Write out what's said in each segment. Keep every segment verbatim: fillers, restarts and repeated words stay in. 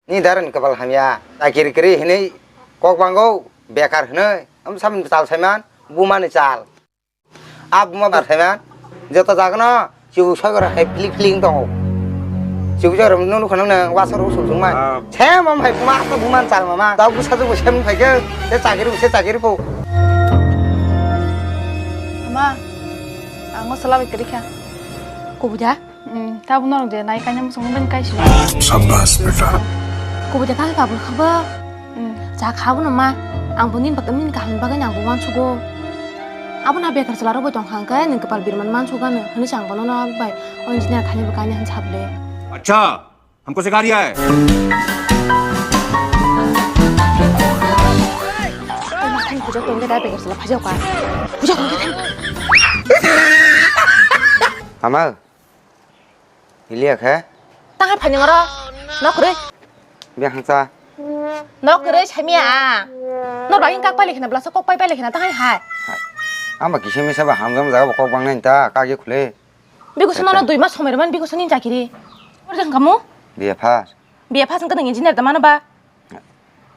Ni darani kwbal hamya. Chakiri kiri hinwi kok bango, bekar hinwi. Am samin chal saiman, bumani chal. A buma bar saiman, joto jagano, chibu sogor hai filik filik tongo. Chibu sogor no nukha nang wasar usuk sungma. Ah. Sem am hai buma, asa bumani chal mama. Tau busa jubu sem phaikhe, se chakiri, se chakiri po. Ama, ang o sala bai kwrwi kha. Kubuja? Hmm, tabuk norok je nai kainwi mwswkma bini kaisino. Shabash, beta. Kubui de kha khe kabul kha bo. Hmm, cha kha bo no ma. Ang bo nini bagwi, nini kaham ni bagwi ang bo uansugo. Abo na bekar chwla rok bai tong kha hwnkhe nwng kwpal birman mansuk gano hwnwi sa ang bono no abo bai o engineer khainwi bo kainwi hwn sa bwle. Acha, hamko sikha riya hai? Ai ma, thani puja tong khe da bekar chwla phai jao ka. Puja tong khe thani. Ama. Iliya khe? Tang hai phani ngoro. Nok kwrwi. Bia hangsa. Nok kwrwi samiya ang. Nor bagwi kak pai lekhe na, blasa kok pai pai lekhe na, tang hai hai. Ama kisa misa ba hamjam jaga bo kok bang nai ta, kak ye khule. Biko sono no dui mas somai rwmani biko soni chakiri. Or jang kamu? Bia phas. Bia phas wngkha nang engineer da mano ba?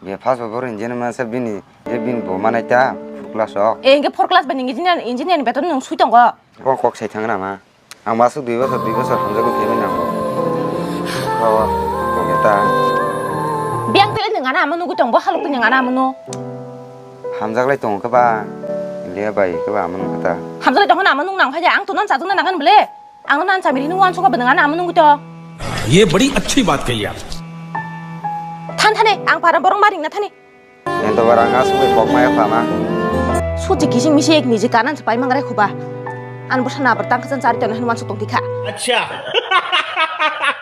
Bia phas bo boro engineer mansa bini, e bini bo manai ta, four class o. E, hingke four class bai nang engineer, engineer ni beton nung sui tongo. Kok kok sai thang na ma. Ang masuk dui bosor, dui bosor hamjagwi phaimani ang bo. O, o, kok eta. Biyang tele nung ana ama nugui tong, bo halok tele nung ana ama nu. Hamjaklai tongo khe ba, le bai khe ba ama nung khe ta. Hamjaklai tongo na ama nung nang phai de, ang to nan chajakna nangan bole. Ang nan chamiri nung uansuk ba nung ana ama nugui tong. ये बड़ी अच्छी बात कही आप। Than thani, ang para borong maring na thani. Ento barang asuk bai kok maya khlama. Suji kising misi ek niji kanan se paimang rai khuba. An bwsa nabar tang khasan chari tano hinwi uansuk tong tikha. Acha.